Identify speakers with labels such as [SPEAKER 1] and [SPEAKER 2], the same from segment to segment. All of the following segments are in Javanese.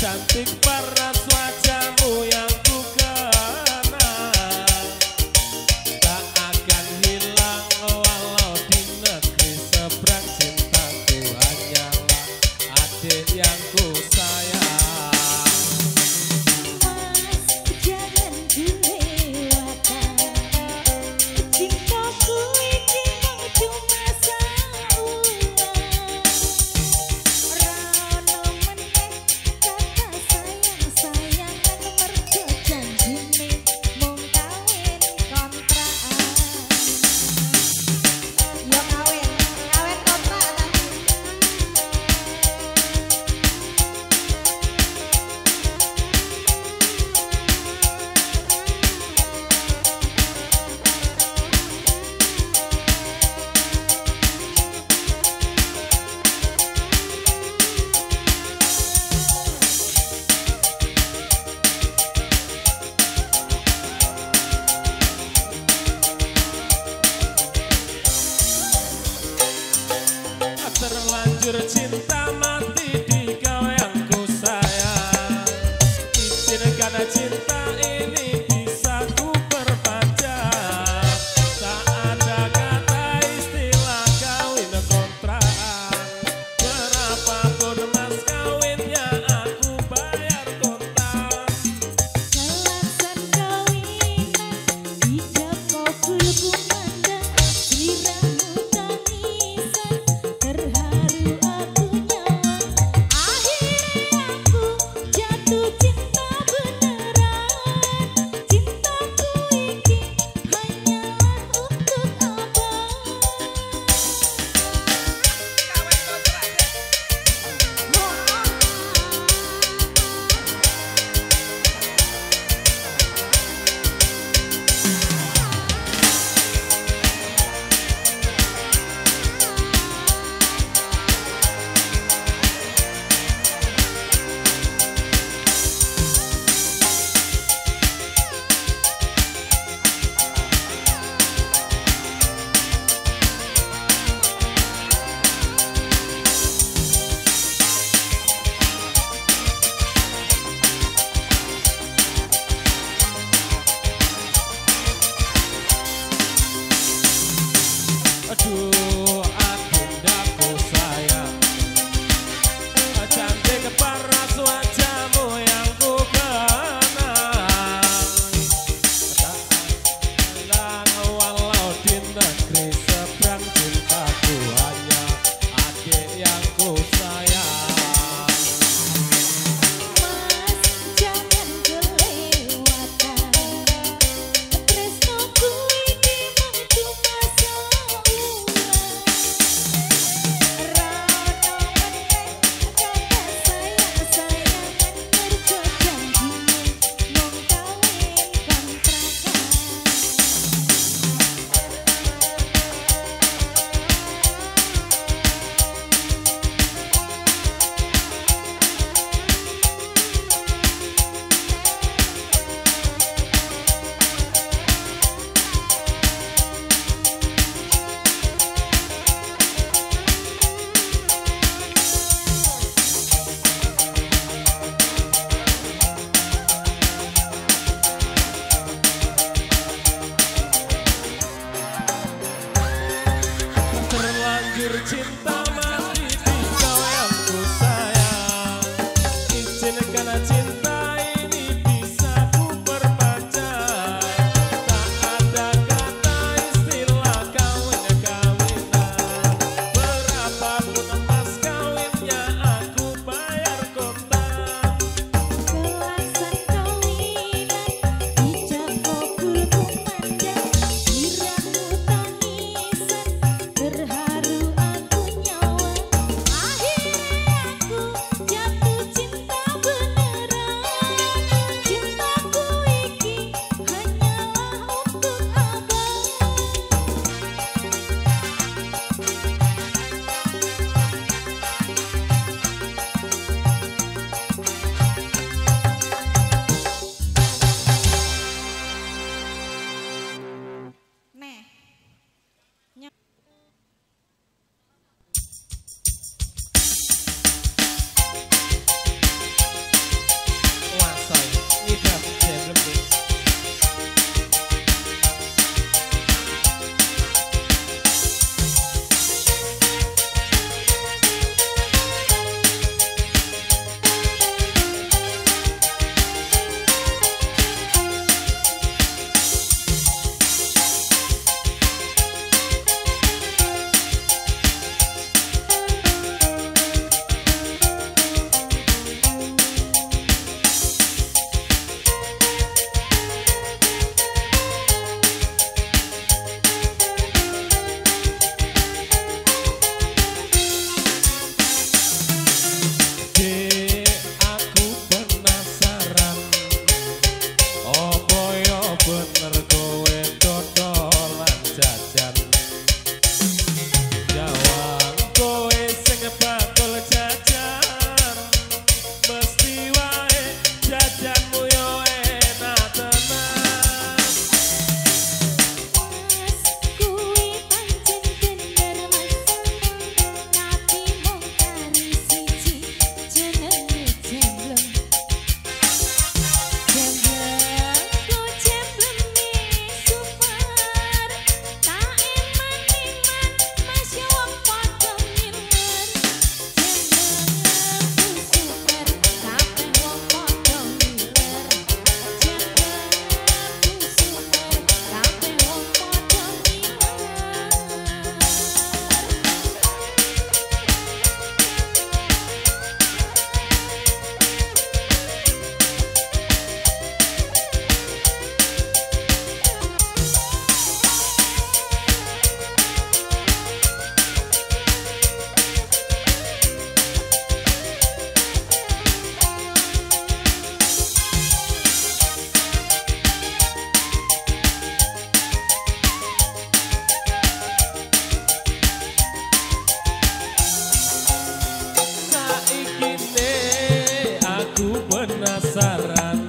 [SPEAKER 1] Cantik paras wajahmu yang ku kenal, tak akan hilang walau di negeri seberang. Cintaku hanyalah adik yang ku sayang.
[SPEAKER 2] Mas, jangan dilewatkan, cintaku iki mung cuma saulan. Ra ono meneh kata sayang-sayangan, mergo janjine mung kawin kontrakan. Yo kawin, kawin kontrak ta.
[SPEAKER 1] Terlanjur cinta mati di kau yang ku sayang. Izinkan cinta ini bisa ku perpanjang. Tak ada kata istilah kawin kontrak. Berapapun mas kawinnya aku bayar kontan.
[SPEAKER 2] Kalasan kawinan ijab kabul kumandang, sliramu tangisan terharu aku nyawang. Akhirnya aku jatuh cinta beneran. Cintaku iki hanyalah untuk abang.
[SPEAKER 3] Kawin kontrak.
[SPEAKER 1] Aduh, adindaku sayang, cantik paras wajahmu yang ku kenal. Tak hilang walau di negeri seberang. Cintaku hanya adik yang ku sayang.
[SPEAKER 2] Mas, jangan kelewatan, tresnoku iki mung cuma saulan. Ra ono meneh kata sayang-sayangan, mergo janjine mung kawin kontrakan.
[SPEAKER 1] Terlanjur cinta mati di kau yang ku sayang. Izinkan cinta ini bisa ku perpanjang. Tak ada kata istilah kawin-kawinan. Berapapun mas kawinnya aku bayar kontan.
[SPEAKER 2] Kelasan kawinan ijab kabul kumandang, sliramu tangisan terharu aku nyawang. Akhirnya aku jatuh cinta beneran.
[SPEAKER 1] penasaran.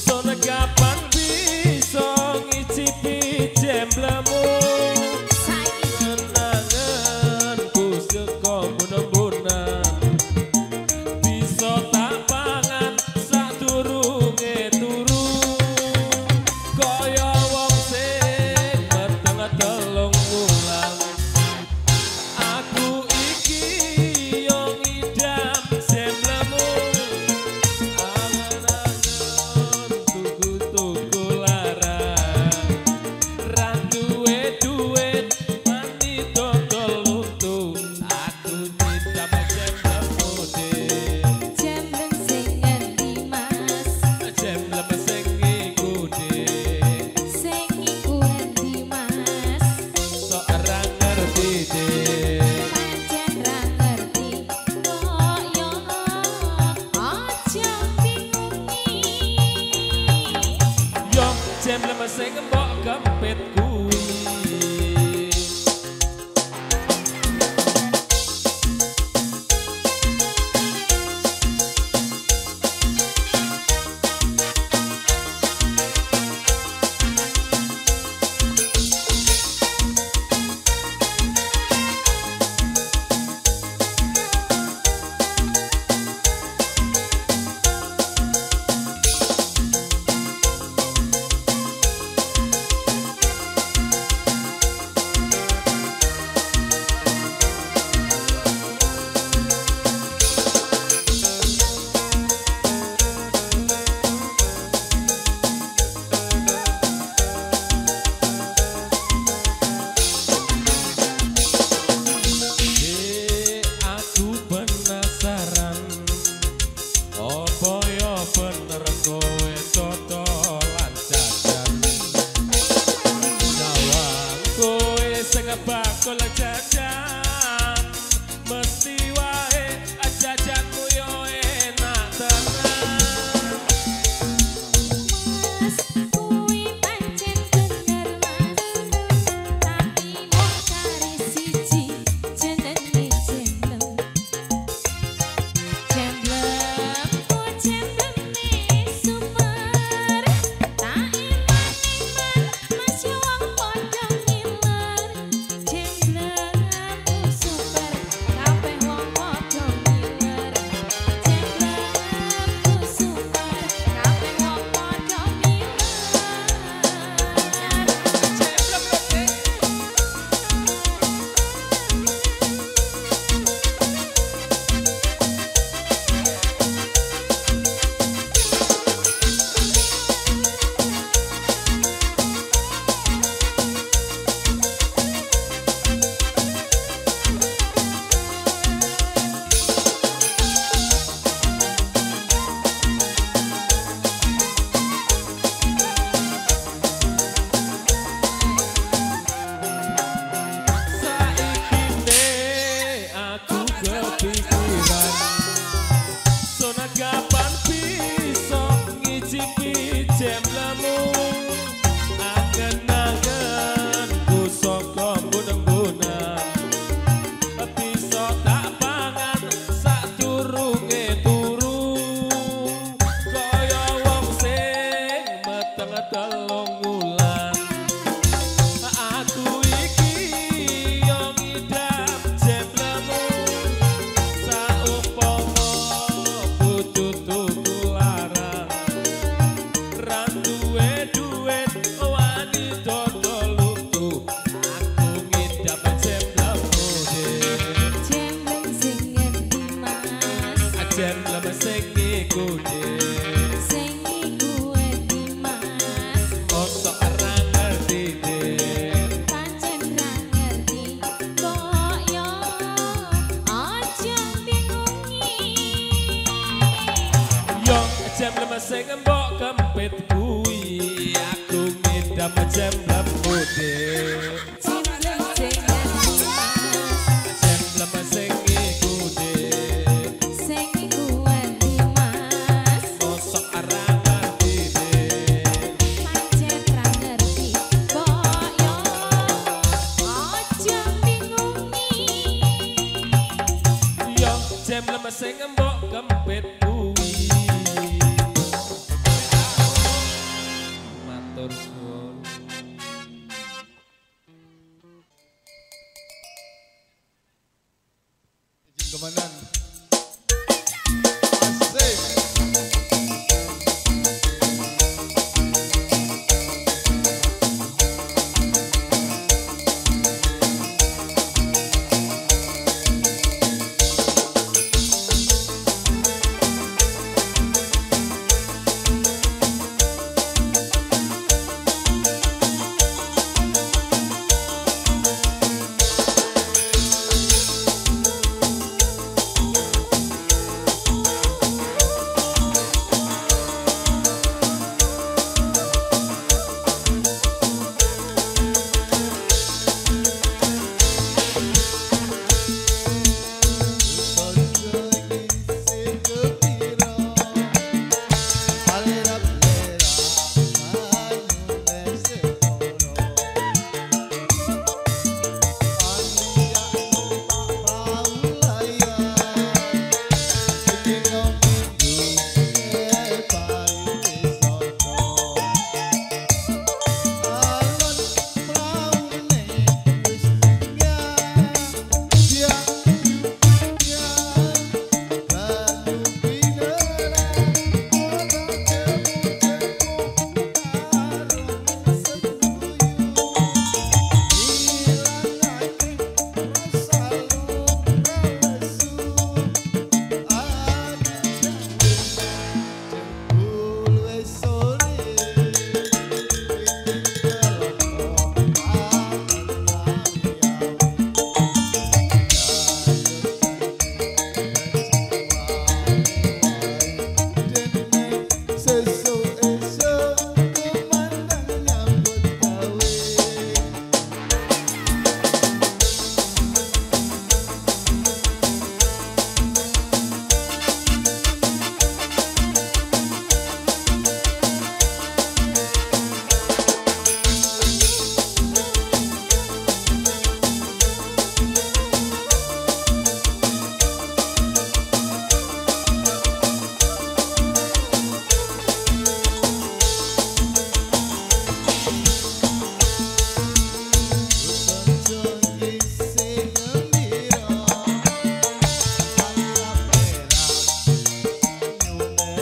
[SPEAKER 1] Sone kapan bisa ngicipi jemblemu? Kenangan ku seko mbun-mbunan, bisa tak pangan sadurunge turu. Kaya wong sing meteng telung wulan, aku iki yo ngidam jemblemu. Angen-angen tuku-tuku larang, ra duwe duit mati dodol luntu. Aku ngidam jemblemu dik.
[SPEAKER 2] Jemblem sing ngendi Mas?
[SPEAKER 1] Jemblem sing iku dik.
[SPEAKER 2] Sing iku endi Mas?
[SPEAKER 1] Sok ora ngerti dik.
[SPEAKER 2] Pancen ra ngerti kok yo aja bingungi.
[SPEAKER 1] Yo jemblem sing mbok kempit kuwi. Dik, aku penasaran, apa yo bener kowe dodolan jajan? Jawang kowe sing bakul jajan, mesti wae jajanmu yo enak tenan.
[SPEAKER 2] Mas, kuwi pancen bener Mas, tapi mung kari siji jenenge jemblem. Jemblemku jembleme super, tak iman-iman Mas yo wong padha ngiler. Jemblemku super, kabeh wong padha ngiler. Jemblemku super, kabeh wong padha ngiler.
[SPEAKER 3] Jemblem lho, Dik.
[SPEAKER 1] Saiki ne aku kepikiran, sona kapan bisa ngicipi jemblemu? Angen-angen ku saka mbun-mbunan, bisa tak pangan sadurunge turu. Kaya wong sing meteng telung wulan, aku iki yo ngidam jemblemu. Saumpama kudu tuku larang, ra duwe duit wani dodol luntu. Aku ngidam jemblemu dik.
[SPEAKER 2] Jemblem sing ngendi Mas?
[SPEAKER 1] Jemblem sing iku dik.
[SPEAKER 2] Sing iku endi Mas?
[SPEAKER 1] Mosok ora ngerti dik.
[SPEAKER 2] Pancen ra ngerti kok yo aja bingungi.
[SPEAKER 1] Yo jemblem sing mbok kempit kuwi, aku ngidam jemblemu dik.
[SPEAKER 2] Jemblem sing ngendi Mas?
[SPEAKER 1] Jemblem sing iku dik.
[SPEAKER 2] Sing iku endi Mas?
[SPEAKER 1] Mosok ora ngerti dik.
[SPEAKER 2] Pancen ra ngerti kok yo aja bingungi.
[SPEAKER 1] Yo jemblem sing mbok kempit kuwi.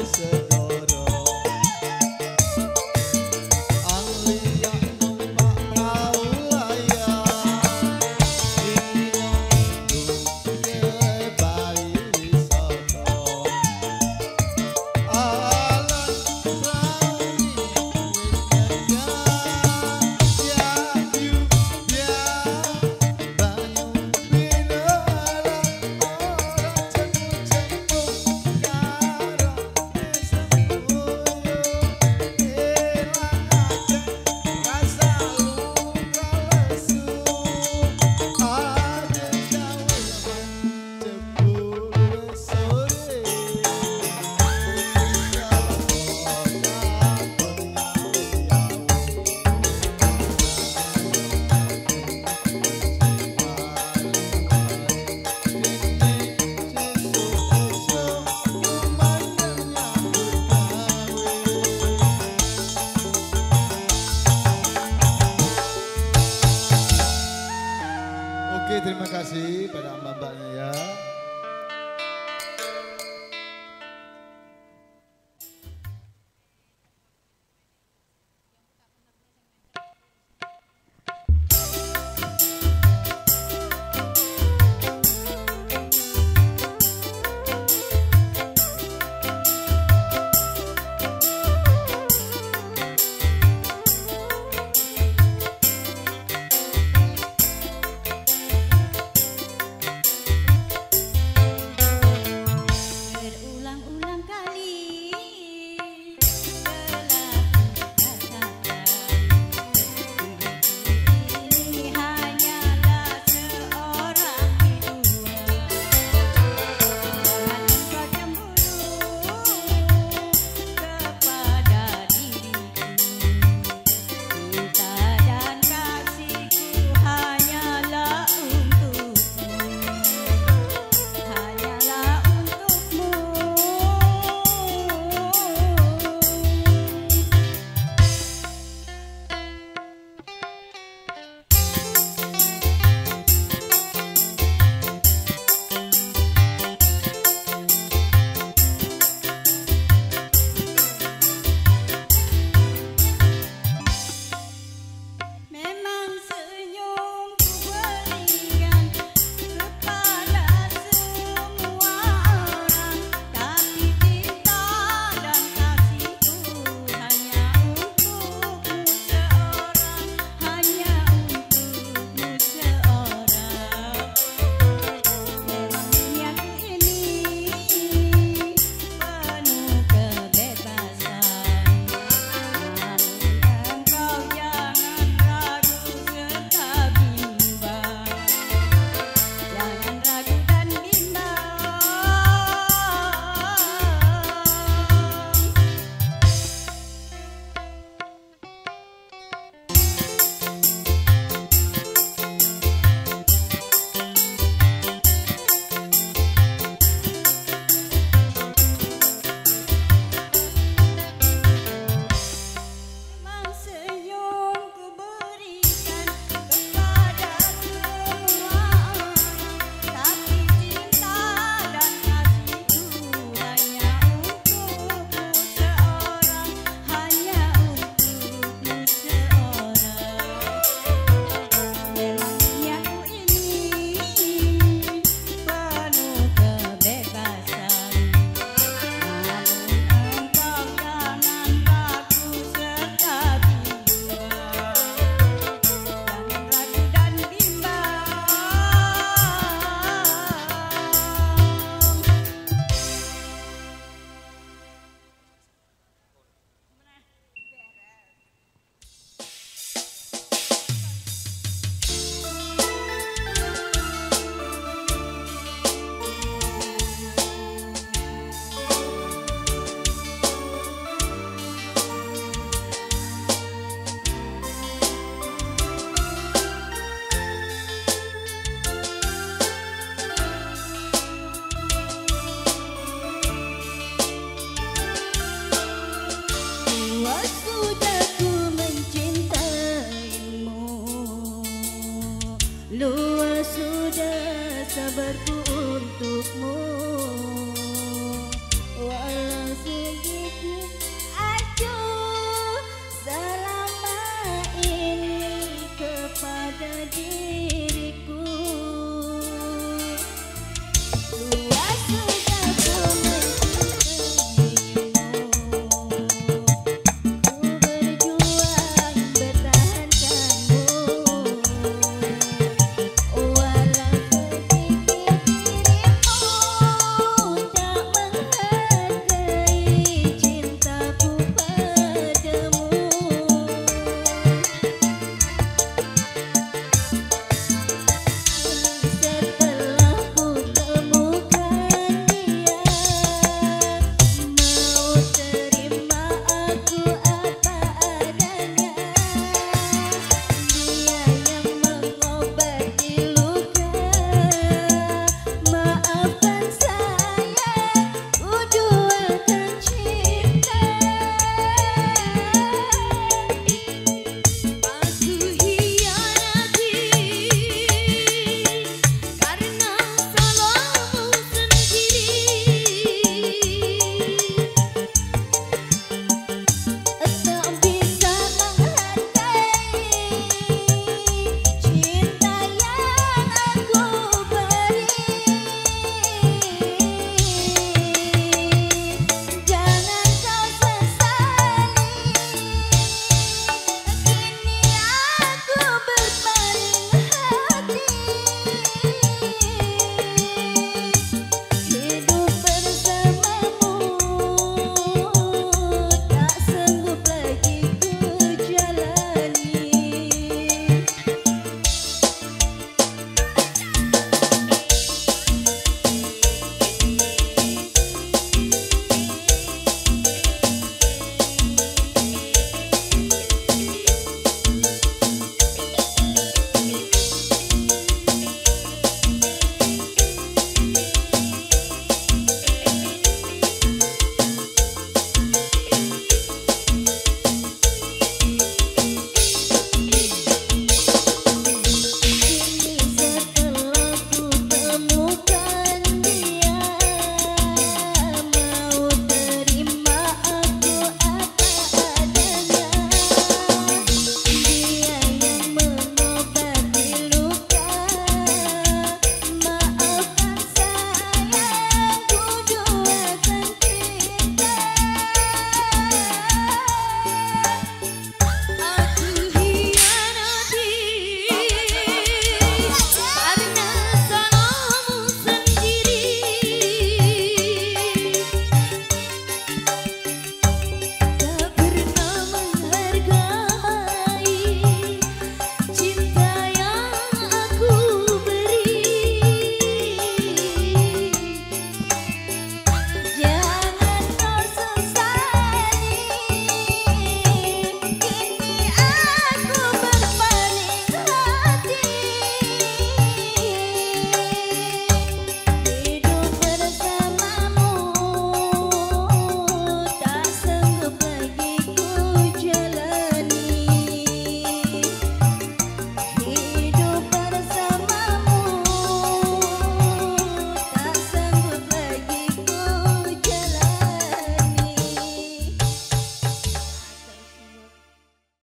[SPEAKER 1] Wis.